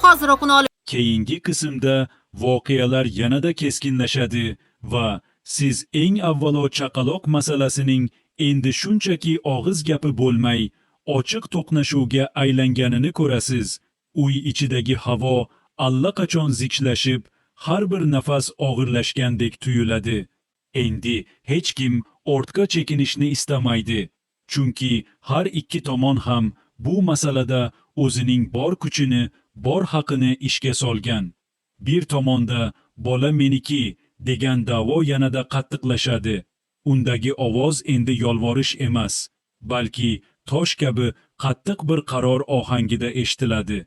Hoziroq uni olib Keyingi qismda voqealar yanada keskinlashadi va siz eng avvalo chaqaloq masalasining endi shunchaki og'iz gapi bo'lmay, ochiq to'qnashuvga aylanganini ko'rasiz. Uy ichidagi havo allaqachon zichlashib, har bir nafas og'irlashgandek tuyuladi. Endi hech kim ortga chekinishni istamaydi. Chunki har ikki tomon ham bu masalada o'zining bor kuchini, bor haqini ishga solgan. Bir tomonda bola meniki degan da'vo yanada qattiqlashadi. Undagi ovoz endi yolvorish emas, balki tosh kabi qattiq bir qaror ohangida eshitiladi.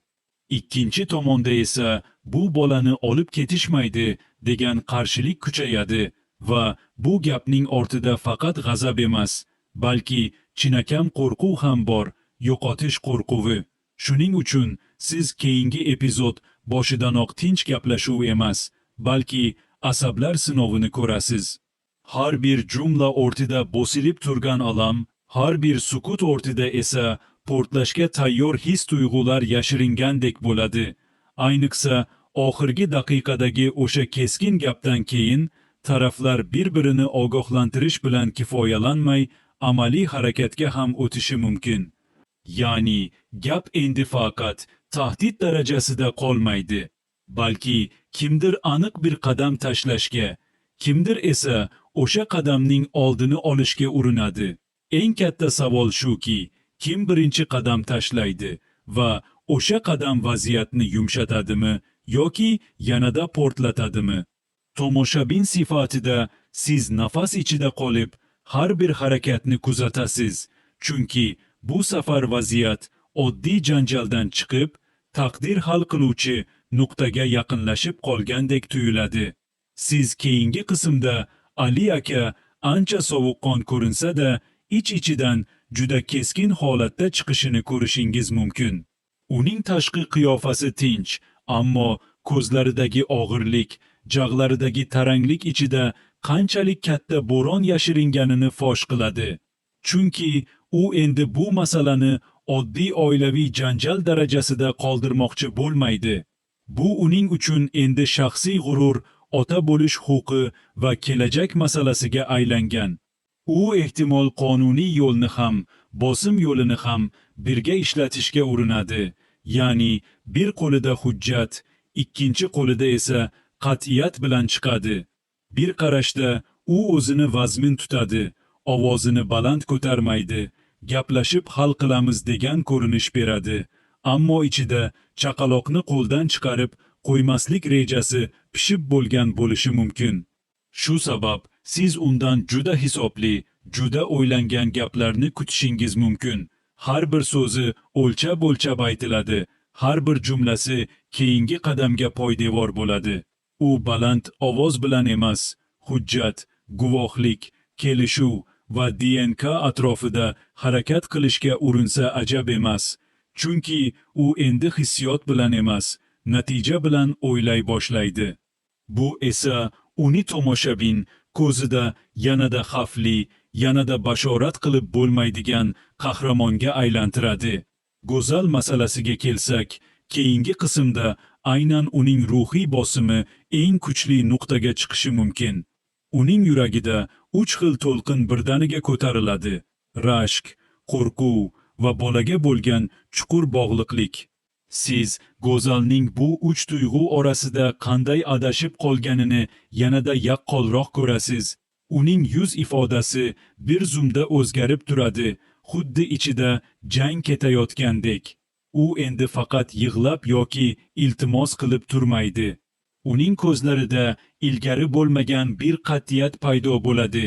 Ikkinchi tomonda esa bu bolani olib ketishmaydi degan qarshilik kuchayadi va bu gapning ortida faqat g'azab emas, balki chinakam qo'rquv ham bor, yo'qotish qo'rquvi. Shuning uchun siz keyingi epizod boshidanoq tinch gaplashuv emas, balki asablar sinovini ko'rasiz. Har bir jumla ortida bosilib turgan alam, har bir sukut ortida esa portlashga tayyor his tuyg'ular yashiringandek bo'ladi. Ayniqsa oxirgi daqiqadagi o'sha keskin gapdan keyin taraflar bir-birini ogohlantirish bilan kifoyalanmay, amaliy harakatga ham o'tishi mumkin. Ya'ni gap endi faqat tahdid darajasida qolmaydi, balki kimdir aniq bir qadam tashlashga, kimdir esa o'sha qadamning oldini olishga urinadi. Eng katta savol shuki, kim birinchi qadam tashlaydi va o'sha qadam vaziyatni yumshatadimi yoki yanada portlatadimi? Tomoshabin sifatida siz nafas ichida qolib, har bir harakatni kuzatasiz. Chunki bu safar vaziyat oddiy janjaldan chiqib, taqdir hal qiluvchi nuqtaga yaqinlashib qolgandek tuyuladi. Siz keyingi qismda Ali aka ancha sovuqqon ko'rinsa-da, ich-ichidan juda keskin holatda chiqishini ko'rishingiz mumkin. Uning tashqi qiyofasi tinch, ammo ko'zlaridagi og'irlik, jag'laridagi taranglik ichida qanchalik katta bo'ron yashiringanini fosh qiladi. Chunki u endi bu masalani oddiy oilaviy janjal darajasida qoldirmoqchi bo'lmaydi. Bu uning uchun endi shaxsiy g'urur, ota bo'lish huquqi va kelajak masalasiga aylangan. U ehtimol qonuniy yo'lni ham, bosim yo'lini ham birga ishlatishga urinadi. Ya'ni bir qo'lida hujjat, ikkinchi qo'lida esa qat'iyat bilan chiqadi. Bir qarashda u o'zini vazmin tutadi, ovozini baland ko'tarmaydi, gaplashib hal qilamiz degan ko'rinish beradi. Ammo ichida chaqaloqni qo'ldan chiqarib qo'ymaslik rejasi pishib bo'lgan bo'lishi mumkin. Shu sabab siz undan juda hisobli, juda o'ylangan gaplarni kutishingiz mumkin. Har bir so'zi o'lchab-o'lchab aytiladi, har bir jumlasi keyingi qadamga poydevor bo'ladi. U baland ovoz bilan emas, hujjat, guvohlik, kelishuv va DNK atrofida harakat qilishga urinsa ajab emas. Chunki u endi hissiyot bilan emas, natija bilan o'ylay boshlaydi. Bu esa uni tomoshabin ko'zida yanada xavfli, yanada bashorat qilib bo'lmaydigan qahramonga aylantiradi. Go'zal masalasiga kelsak, keyingi qismda aynan uning ruhiy bosimi eng kuchli nuqtaga chiqishi mumkin. Uning yuragida uch xil to'lqin birdaniga ko'tariladi: rashk, qo'rquv va bolaga bo'lgan chuqur bog'liqlik. Siz Go'zalning bu uch tuyg'u orasida qanday adashib qolganini yanada yaqqolroq ko'rasiz. Uning yuz ifodasi bir zumda o'zgarib turadi, xuddi ichida jang ketayotgandek. U endi faqat yig'lab yoki iltimos qilib turmaydi. Uning ko'zlarida ilgari bo'lmagan bir qat'iyat paydo bo'ladi.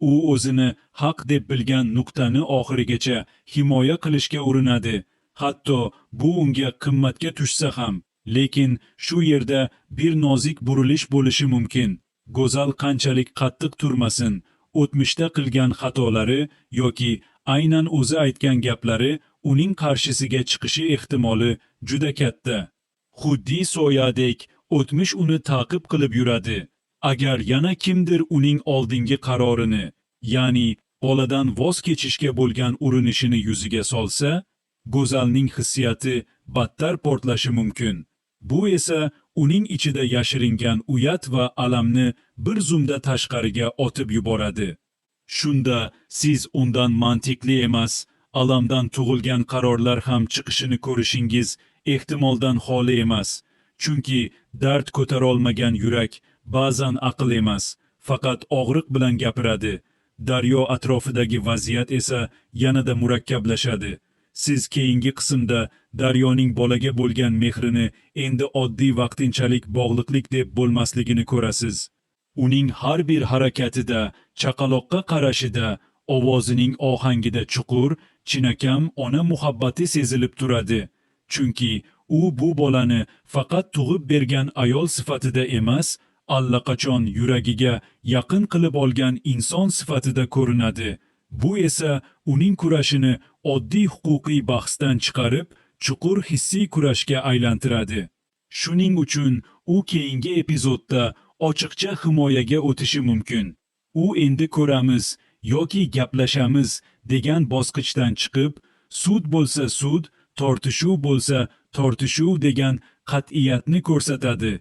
U o'zini haq deb bilgan nuqtani oxirigacha himoya qilishga urinadi. Hatto bu unga qimmatga tushsa ham, lekin shu yerda bir nozik burilish bo'lishi mumkin. Go'zal qanchalik qattiq turmasin, o'tmishda qilgan xatolari yoki aynan o'zi aytgan gaplari uning qarshisiga chiqishi ehtimoli juda katta. Xuddi soyadek o'tmish uni ta'qib qilib yuradi. Agar yana kimdir uning oldingi qarorini, ya'ni boladan voz kechishga bo'lgan urinishini yuziga solsa, Go'zalning hissiyoti battar portlashi mumkin. Bu esa uning ichida yashiringan uyat va alamni bir zumda tashqariga otib yuboradi. Shunda siz undan mantiqli emas, alamdan tug'ilgan qarorlar ham chiqishini ko'rishingiz ehtimoldan xoli emas. Chunki dard ko'tarolmagan yurak ba'zan aql emas, faqat og'riq bilan gapiradi. Daryo atrofidagi vaziyat esa yanada murakkablashadi. Siz keyingi qismda Daryoning bolaga bo'lgan mehrini endi oddiy vaqtinchalik bog'liqlik deb bo'lmasligini ko'rasiz. Uning har bir harakatida, chaqaloqqa qarashida, ovozining ohangida chuqur, chinakam ona muhabbati sezilib turadi. Chunki u bu bolani faqat tug'ib bergan ayol sifatida emas, allaqachon yuragiga yaqin qilib olgan inson sifatida ko'rinadi. Bu esa uning kurashini oddiy huquqiy bahsdan chiqarib, chuqur hissiy kurashga aylantiradi. Shuning uchun u keyingi epizodda ochiqcha himoyaga o'tishi mumkin. U "Endi ko'ramiz yoki gaplashamiz" degan bosqichdan chiqib, "Sud bo'lsa sud, tortishuv bo'lsa tortishuv" degan qat'iyatni ko'rsatadi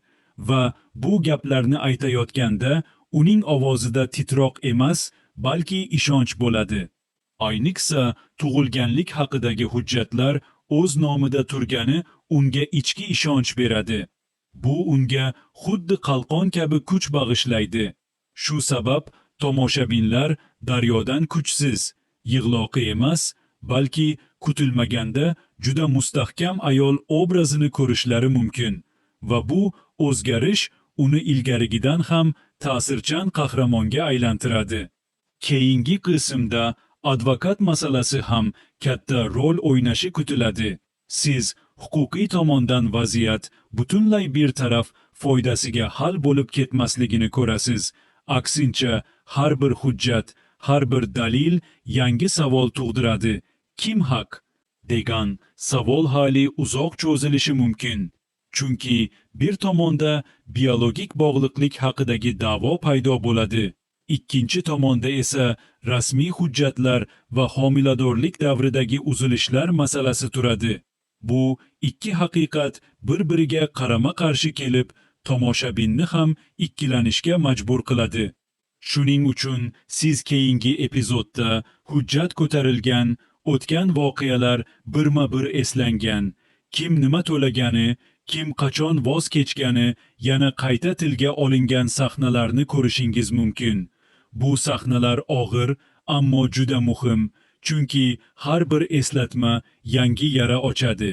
va bu gaplarni aytayotganda uning ovozida titroq emas, balki ishonch bo'ladi. Ayniqsa, tug'ilganlik haqidagi hujjatlar o'z nomida turgani unga ichki ishonch beradi. Bu unga xuddi qalqon kabi kuch bag'ishlaydi. Shu sabab tomoshabinlar Daryodan kuchsiz, yig'loqi emas, balki kutilmaganda juda mustahkam ayol obrazini ko'rishlari mumkin va bu o'zgarish uni ilgarigidan ham ta'sirchan qahramonga aylantiradi. Keyingi qismda advokat masalasi ham katta rol o'ynashi kutiladi. Siz huquqiy tomondan vaziyat butunlay bir taraf foydasiga hal bo'lib ketmasligini ko'rasiz. Aksincha, har bir hujjat, har bir dalil yangi savol tug'diradi. "Kim haq?" degan savol hali uzoq cho'zilishi mumkin. Chunki bir tomonda biologik bog'liqlik haqidagi da'vo paydo bo'ladi. Ikkinchi tomonda esa rasmiy hujjatlar va homiladorlik davridagi uzilishlar masalasi turadi. Bu ikki haqiqat bir-biriga qarama-qarshi kelib, tomoshabinni ham ikkilanishga majbur qiladi. Shuning uchun siz keyingi epizodda hujjat ko'tarilgan, o'tgan voqealar birma-bir eslangan, kim nima to'lagani, kim qachon voz kechgani yana qayta tilga olingan sahnalarni ko'rishingiz mumkin. Bu sahnalar og'ir, ammo juda muhim, chunki har bir eslatma yangi yara ochadi.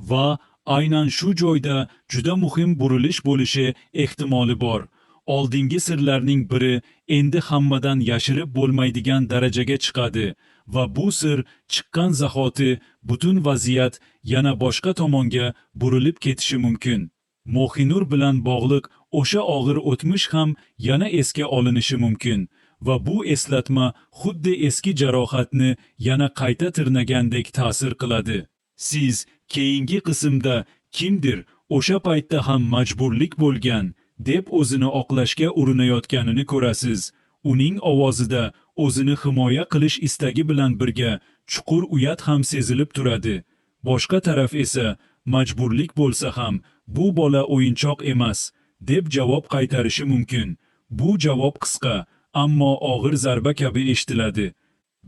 Va aynan shu joyda juda muhim burilish bo'lishi ehtimoli bor. Oldingi sirlarning biri endi hammadan yashirib bo'lmaydigan darajaga chiqadi va bu sir chiqqan zahoti butun vaziyat yana boshqa tomonga burilib ketishi mumkin. Mohinur bilan bog'liq o'sha og'ir o'tmish ham yana esga olinishi mumkin va bu eslatma xuddi eski jarohatni yana qayta tirnagandek ta'sir qiladi. Siz keyingi qismda kimdir "O'sha paytda ham majburlik bo'lgan" deb o'zini oqlashga urinayotganini ko'rasiz. Uning ovozida o'zini himoya qilish istagi bilan birga chuqur uyat ham sezilib turadi. Boshqa taraf esa "Majburlik bo'lsa ham, bu bola o'yinchoq emas" deb javob qaytarishi mumkin. Bu javob qisqa, ammo og'ir zarba kabi eshitiladi.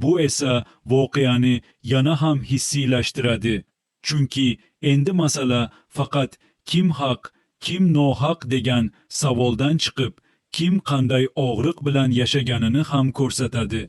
Bu esa voqeani yana ham hissiylashtiradi. Chunki endi masala faqat kim haq, kim nohaq degan savoldan chiqib, kim qanday og'riq bilan yashaganini ham ko'rsatadi.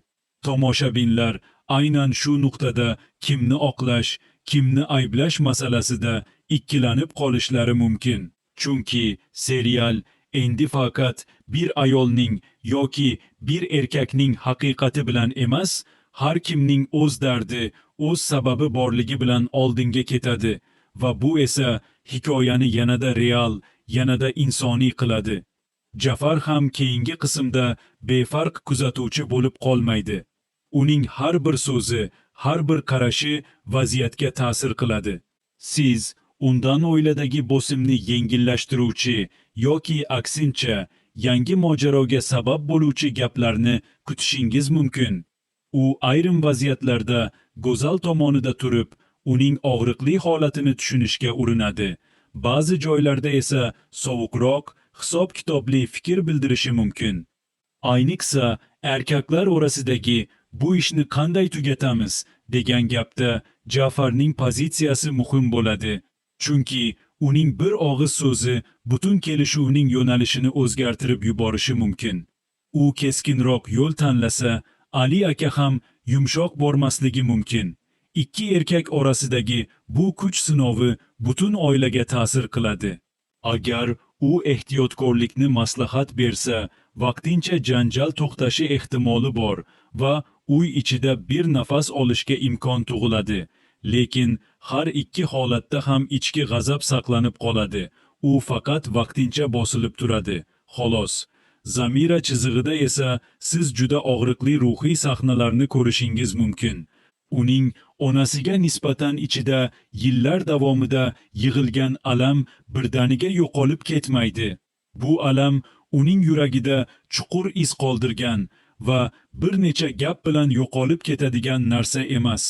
Tomoshabinlar aynan shu nuqtada kimni oqlash, kimni ayblash masalasida ikkilanib qolishlari mumkin. Chunki serial endi faqat bir ayolning yoki bir erkakning haqiqati bilan emas, har kimning o'z dardi, o'z sababi borligi bilan oldinga ketadi va bu esa hikoyani yanada real, yanada insoniy qiladi. Jafar ham keyingi qismda befarq kuzatuvchi bo'lib qolmaydi. Uning har bir so'zi, har bir qarashi vaziyatga ta'sir qiladi. Siz undan oiladagi bosimni yengillashtiruvchi yoki aksincha yangi mojaroga sabab bo'luvchi gaplarni kutishingiz mumkin. U ayrim vaziyatlarda Go'zal tomonida turib, uning og'riqli holatini tushunishga urinadi. Ba'zi joylarda esa sovuqroq, hisob-kitobli fikr bildirishi mumkin. Ayniqsa, erkaklar orasidagi "Bu ishni qanday tugatamiz?" degan gapda Jafarning pozitsiyasi muhim bo'ladi. Chunki uning bir og'iz so'zi butun kelishuvning yo'nalishini o'zgartirib yuborishi mumkin. U keskinroq yo'l tanlasa, Ali aka ham yumshoq bormasligi mumkin. Ikki erkak orasidagi bu kuch sinovi butun oilaga ta'sir qiladi. Agar u ehtiyotkorlikni maslahat bersa, vaqtincha janjal to'xtashi ehtimoli bor va uy ichida bir nafas olishga imkon tug'iladi. Lekin har ikki holatda ham ichki g'azab saqlanib qoladi. U faqat vaqtincha bosilib turadi, xolos. Zamira chizig'ida esa siz juda og'riqli ruhiy sahnalarni ko'rishingiz mumkin. Uning onasiga nisbatan ichida yillar davomida yig'ilgan alam birdaniga yo'qolib ketmaydi. Bu alam uning yuragida chuqur iz qoldirgan va bir necha gap bilan yo'qolib ketadigan narsa emas.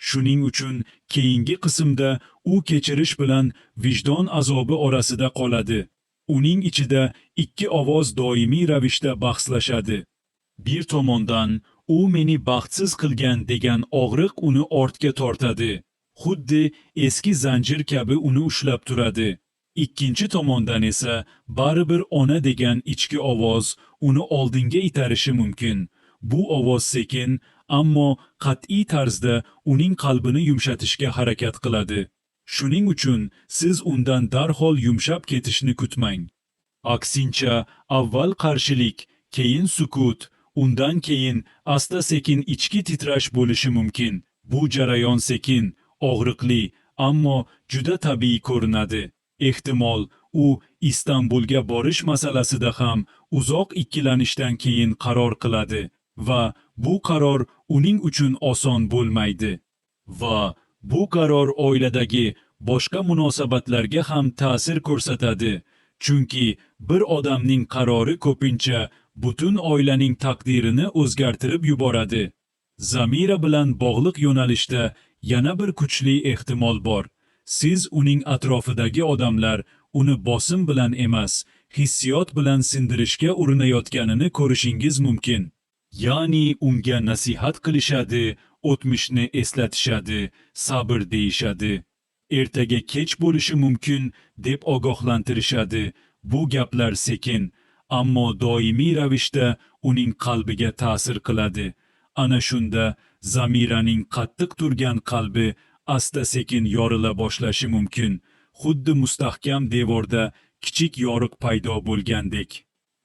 Shuning uchun keyingi qismda u kechirish bilan vijdon azobi orasida qoladi. Uning ichida ikki ovoz doimiy ravishda bahslashadi. Bir tomondan, "U meni baxtsiz qilgan" degan og'riq uni ortga tortadi. Xuddi eski zanjir kabi uni ushlab turadi. Ikkinchi tomondan esa baribir ona degan ichki ovoz uni oldinga itarishi mumkin. Bu ovoz sekin, ammo qat'iy tarzda uning qalbini yumshatishga harakat qiladi. Shuning uchun siz undan darhol yumshab ketishni kutmang. Aksincha, avval qarshilik, keyin sukut, undan keyin asta-sekin ichki titrash bo'lishi mumkin. Bu jarayon sekin, og'riqli, ammo juda tabiiy ko'rinadi. Ehtimol, u Istanbulga borish masalasida ham uzoq ikkilanishdan keyin qaror qiladi va bu qaror uning uchun oson bo'lmaydi. Va bu qaror oiladagi boshqa munosabatlarga ham ta'sir ko'rsatadi. Chunki bir odamning qarori ko'pincha butun oilaning taqdirini o'zgartirib yuboradi. Zamira bilan bog'liq yo'nalishda yana bir kuchli ehtimol bor. Siz uning atrofidagi odamlar uni bosim bilan emas, hissiyot bilan sindirishga urinayotganini ko'rishingiz mumkin. Ya'ni unga nasihat qilishadi, o'tmishni eslatishadi, sabr deyishadi. "Ertaga kech bo'lishi mumkin" deb ogohlantirishadi. Bu gaplar sekin, ammo doimiy ravishda uning qalbiga ta'sir qiladi. Ana shunda Zamiraning qattiq turgan qalbi asta-sekin yorila boshlashi mumkin. Xuddi mustahkam devorda kichik yoriq paydo bo'lgandek.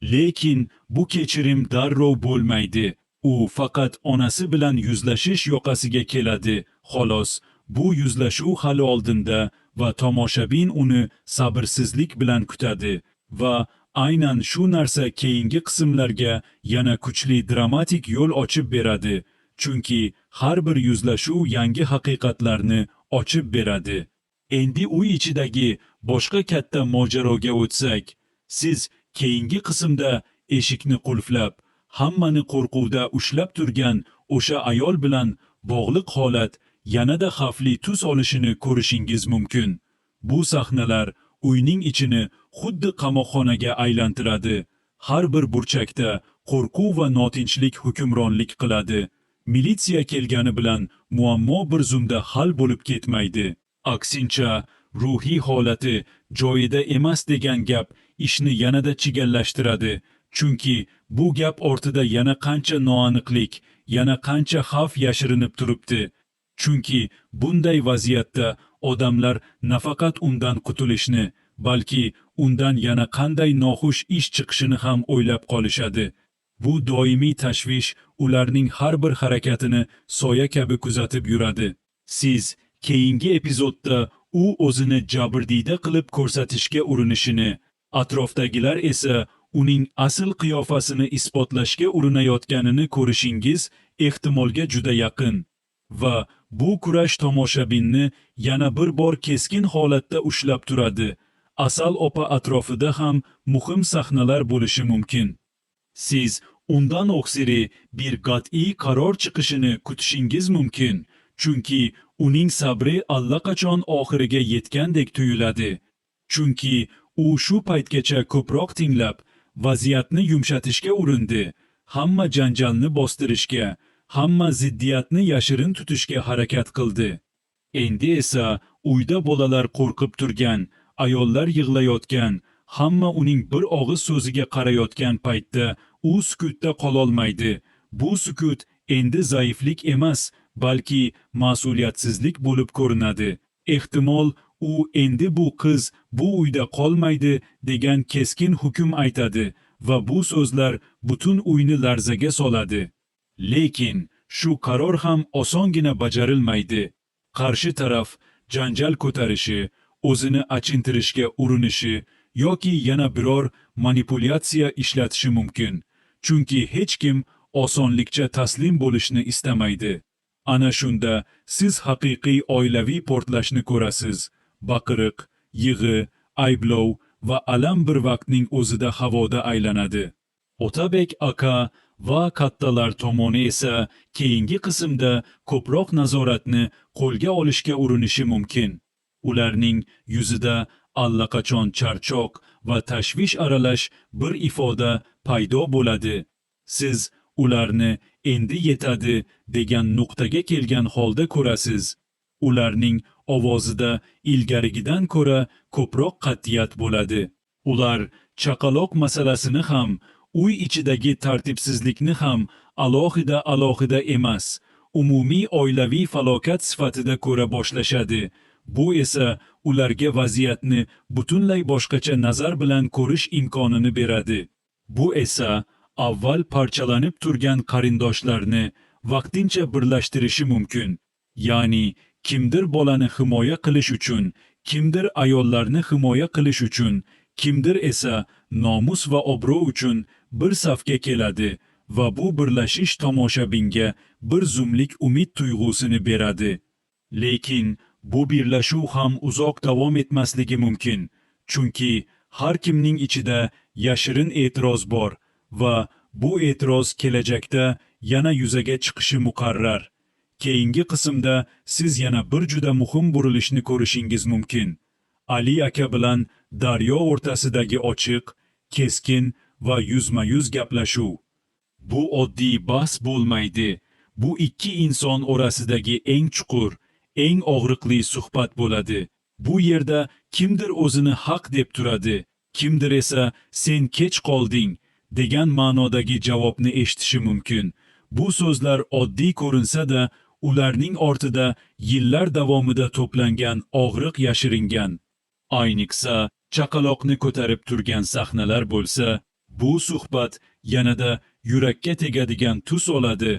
Lekin bu kechirim darrov bo'lmaydi. U faqat onasi bilan yuzlashish yoqasiga keladi, xolos. Bu yuzlashuv hali oldinda va tomoshabin uni sabrsizlik bilan kutadi va aynan shu narsa keyingi qismlarga yana kuchli dramatik yo'l ochib beradi. Chunki har bir yuzlashuv yangi haqiqatlarni ochib beradi. Endi uy ichidagi boshqa katta mojaroga o'tsak, siz keyingi qismda eshikni qulflab, hammani qo'rquvda ushlab turgan o'sha ayol bilan bog'liq holat yanada xavfli tus olishini ko'rishingiz mumkin. Bu sahnalar uyning ichini xuddi qamoqxonaga aylantiradi. Har bir burchakda qo'rquv va notinchlik hukmronlik qiladi. Militsiya kelgani bilan muammo bir zumda hal bo'lib ketmaydi. Aksincha, "Ruhiy holati joyida emas" degan gap ishni yanada chigallashtiradi. Chunki bu gap ortida yana qancha noaniqlik, yana qancha xavf yashirinib turibdi. Chunki bunday vaziyatda odamlar nafaqat undan qutulishni, balki undan yana qanday noxush ish chiqishini ham o'ylab qolishadi. Bu doimiy tashvish ularning har bir harakatini soya kabi kuzatib yuradi. Siz keyingi epizodda u o'zini jabrdiyda qilib ko'rsatishga urinishini, atrofdagilar esa uning asl qiyofasini isbotlashga urinayotganini ko'rishingiz ehtimolga juda yaqin. Va bu kurash tomoshabinni yana bir bor keskin holatda ushlab turadi. Asal opa atrofida ham muhim sahnalar bo'lishi mumkin. Siz undan oxiri bir qat'iy qaror chiqishini kutishingiz mumkin. Chunki uning sabri allaqachon oxiriga yetgandek tuyuladi. Chunki u shu paytgacha ko'proq tinglab, vaziyatni yumshatishga urindi, hamma janjalni bostirishga, hamma ziddiyatni yashirin tutishga harakat qildi. Endi esa uyda bolalar qo'rqib turgan, ayollar yig'layotgan, hamma uning bir og'iz so'ziga qarayotgan paytda u sukutda qololmaydi. Bu sukut endi zaiflik emas, balki mas'uliyatsizlik bo'lib ko'rinadi. Ehtimol, u endi bu qiz bu uyda qolmaydi degan keskin hukm aytadi va bu so'zlar butun uyni larzaga soladi. Lekin shu qaror ham osongina bajarilmaydi. Qarshi taraf janjal ko'tarishi, o'zini achintirishga urinishi yoki yana biror manipulyatsiya ishlatishi mumkin. Chunki hech kim osonlikcha taslim bo'lishni istamaydi. Ana shunda siz haqiqiy oilaviy portlashni ko'rasiz. Baqiriq, yig'i, ayblov va alam bir vaqtning o'zida havoda aylanadi. Otabek aka va kattalar tomoni esa keyingi qismda ko'proq nazoratni qo'lga olishga urinishi mumkin. Ularning yuzida allaqachon charchoq va tashvish aralash bir ifoda paydo bo'ladi. Siz ularni endi yetadi degan nuqtaga kelgan holda ko'rasiz. Ularning ovozida ilgarigidan ko'ra ko'proq qat'iyat bo'ladi. Ular chaqaloq masalasini ham, uy ichidagi tartibsizlikni ham alohida-alohida emas, umumiy oilaviy falokat sifatida ko'ra boshlashadi. Bu esa ularga vaziyatni butunlay boshqacha nazar bilan ko'rish imkonini beradi. Bu esa avval parchalanib turgan qarindoshlarni vaqtincha birlashtirishi mumkin. Ya'ni kimdir bolani himoya qilish uchun, kimdir ayollarni himoya qilish uchun, kimdir esa nomus va obro' uchun bir safga keladi va bu birlashish tomoshabinga bir zumlik umid tuyg'usini beradi. Lekin bu birlashuv ham uzoq davom etmasligi mumkin, chunki har kimning ichida yashirin e'tiroz bor va bu e'tiroz kelajakda yana yuzaga chiqishi muqarrar. Keyingi qismda siz yana bir juda muhim burilishni ko'rishingiz mumkin. Ali aka bilan Daryo o'rtasidagi ochiq, keskin va yuzma-yuz gaplashuv. Bu oddiy bahs bo'lmaydi. Bu ikki inson orasidagi eng chuqur, eng og'riqli suhbat bo'ladi. Bu yerda kimdir o'zini haq deb turadi, kimdir esa "Sen kech qolding" degan ma'nodagi javobni eshitishi mumkin. Bu so'zlar oddiy ko'rinsa-da, ularning ortida yillar davomida to'plangan og'riq yashiringan. Ayniqsa, chaqaloqni ko'tarib turgan sahnalar bo'lsa, bu suhbat yanada yurakka tegadigan tus oladi,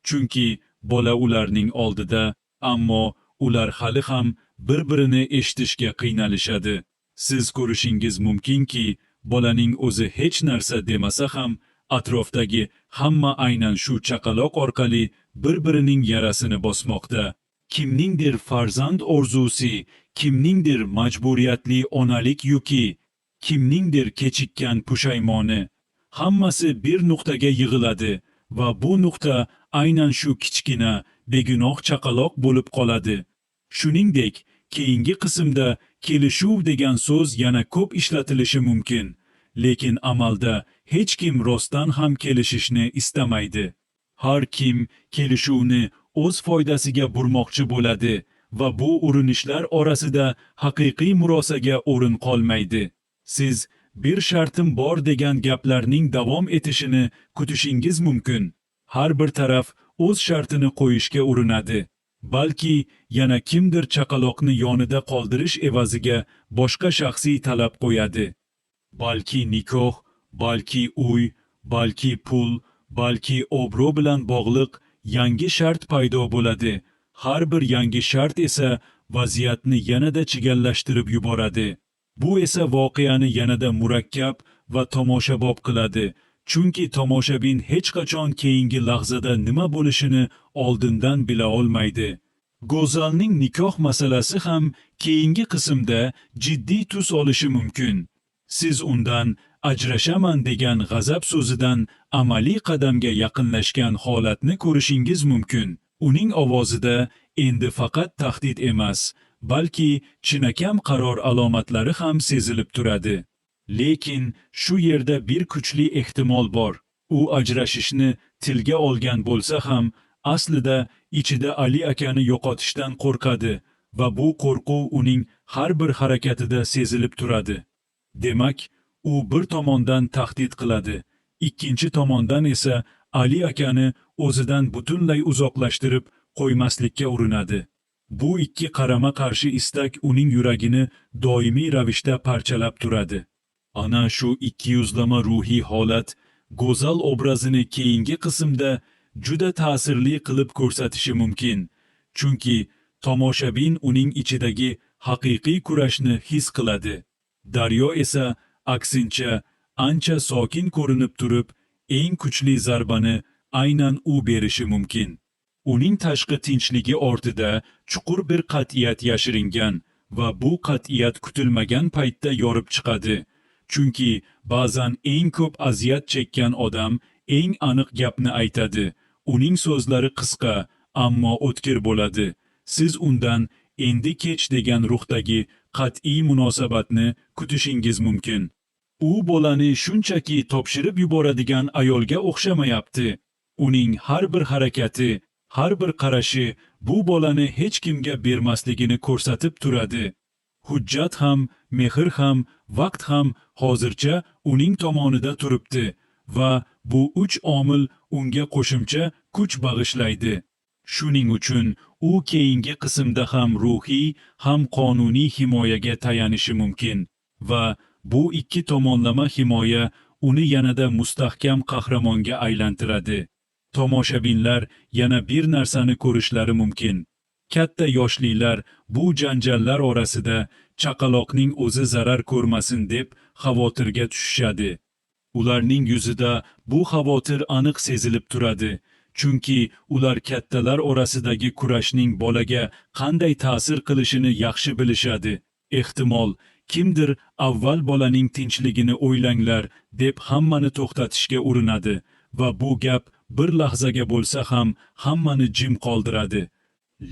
chunki bola ularning oldida, ammo ular hali ham bir-birini eshitishga qiynalishadi. Siz ko'rishingiz mumkinki, bolaning o'zi hech narsa demasa ham, atrofdagi hamma aynan shu chaqaloq orqali bir-birining yarasini bosmoqda. Kimningdir farzand orzusi, kimningdir majburiyatli onalik yuki, kimningdir kechikkan pushaymoni. Hammasi bir nuqtaga yig'iladi va bu nuqta aynan shu kichkina, begunoh chaqaloq bo'lib qoladi. Shuningdek, keyingi qismda kelishuv degan so'z yana ko'p ishlatilishi mumkin, lekin amalda hech kim rostdan ham kelishishni istamaydi. Har kim kelishuvni o'z foydasiga burmoqchi bo'ladi va bu urinishlar orasida haqiqiy murosaga o'rin qolmaydi. Siz "Bir shartim bor" degan gaplarning davom etishini kutishingiz mumkin. Har bir taraf o'z shartini qo'yishga urinadi. Balki yana kimdir chaqaloqni yonida qoldirish evaziga boshqa shaxsiy talab qo'yadi. Balki nikoh, balki uy, balki pul, balki obro' bilan bog'liq yangi shart paydo bo'ladi. Har bir yangi shart esa vaziyatni yanada chigallashtirib yuboradi. Bu esa voqeani yanada murakkab va tomoshabob qiladi. Chunki tomoshabin hech qachon keyingi lahzada nima bo'lishini oldindan bila olmaydi. Go'zalning nikoh masalasi ham keyingi qismda jiddiy tus olishi mumkin. Siz undan ajrashaman degan g'azab so'zidan amaliy qadamga yaqinlashgan holatni ko'rishingiz mumkin. Uning ovozida endi faqat tahdid emas, balki chinakam qaror alomatlari ham sezilib turadi. Lekin shu yerda bir kuchli ehtimol bor. U ajrashishni tilga olgan bo'lsa ham, aslida ichida Ali akani yo'qotishdan qo'rqadi va bu qo'rquv uning har bir harakatida sezilib turadi. Demak, u bir tomondan tahdid qiladi, ikkinchi tomondan esa Ali akani o'zidan butunlay uzoqlashtirib qo'ymaslikka urinadi. Bu ikki qarama-qarshi istak uning yuragini doimiy ravishda parchalab turadi. Ana shu ikkiyuzlama ruhiy holat Go'zal obrazini keyingi qismda juda ta'sirli qilib ko'rsatishi mumkin. Chunki tomoshabin uning ichidagi haqiqiy kurashni his qiladi. Daryo esa aksincha ancha sokin ko'rinib turib, eng kuchli zarbani aynan u berishi mumkin. Uning tashqi tinchligi ortida chuqur bir qat'iyat yashiringan va bu qat'iyat kutilmagan paytda yorib chiqadi. Chunki ba'zan eng ko'p aziyat chekkan odam eng aniq gapni aytadi. Uning so'zlari qisqa, ammo o'tkir bo'ladi. Siz undan "endi kech" degan ruhdagi qat'iy munosabatni kutishingiz mumkin. U bolani shunchaki topshirib yuboradigan ayolga o'xshamayapti. Uning har bir harakati, har bir qarashi bu bolani hech kimga bermasligini ko'rsatib turadi. Hujjat ham, mehr ham, vaqt ham hozircha uning tomonida turibdi va bu uch omil unga qo'shimcha kuch bag'ishlaydi. Shuning uchun u keyingi qismda ham ruhiy, ham qonuniy himoyaga tayanishi mumkin va bu ikki tomonlama himoya uni yanada mustahkam qahramonga aylantiradi. Tomoshabinlar yana bir narsani ko'rishlari mumkin. Katta yoshlilar bu janjallar orasida chaqaloqning o'zi zarar ko'rmasin deb xavotirga tushishadi. Ularning yuzida bu xavotir aniq sezilib turadi. Chunki ular kattalar orasidagi kurashning bolaga qanday ta'sir qilishini yaxshi bilishadi. Ehtimol, kimdir "Avval bolaning tinchligini o'ylanglar" deb hammani to'xtatishga urinadi va bu gap bir lahzaga bo'lsa ham hammani jim qoldiradi.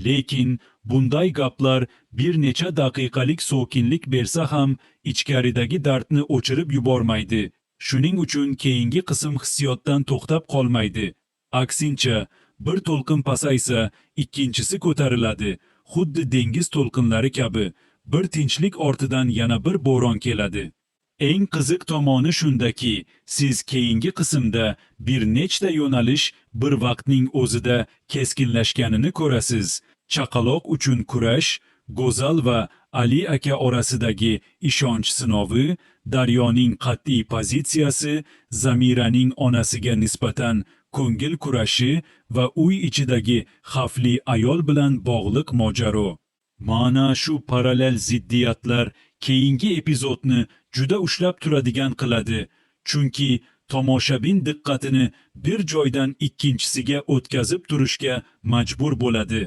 Lekin bunday gaplar bir necha daqiqalik sokinlik bersa ham, ichkaridagi dardni o'chirib yubormaydi. Shuning uchun keyingi qism hissiyotdan to'xtab qolmaydi. Aksincha, bir to'lqin pasaysa, ikkinchisi ko'tariladi. Xuddi dengiz to'lqinlari kabi, bir tinchlik ortidan yana bir bo'ron keladi. Eng qiziq tomoni shundaki, siz keyingi qismda bir nechta yo'nalish bir vaqtning o'zida keskinlashganini ko'rasiz. Chaqaloq uchun kurash, Go'zal va Ali aka orasidagi ishonch sinovi, Daryoning qat'iy pozitsiyasi, Zamiraning onasiga nisbatan ko'ngil kurashi va uy ichidagi xavfli ayol bilan bog'liq mojaro. Mana shu parallel ziddiyatlar keyingi epizodni juda ushlab turadigan qiladi. Chunki tomoshabin diqqatini bir joydan ikkinchisiga o'tkazib turishga majbur bo'ladi.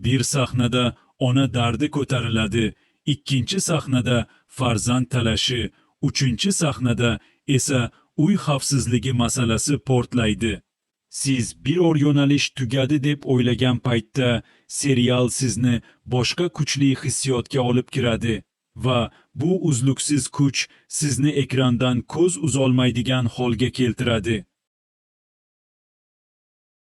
Bir sahnada ona dardi ko'tariladi, ikkinchi sahnada farzand talashi, uchinchi sahnada esa uy xavfsizligi masalasi portlaydi. Siz biror yo'nalish tugadi deb o'ylagan paytda serial sizni boshqa kuchli hissiyotga olib kiradi va bu uzluksiz kuch sizni ekrandan ko'z uzolmaydigan holga keltiradi.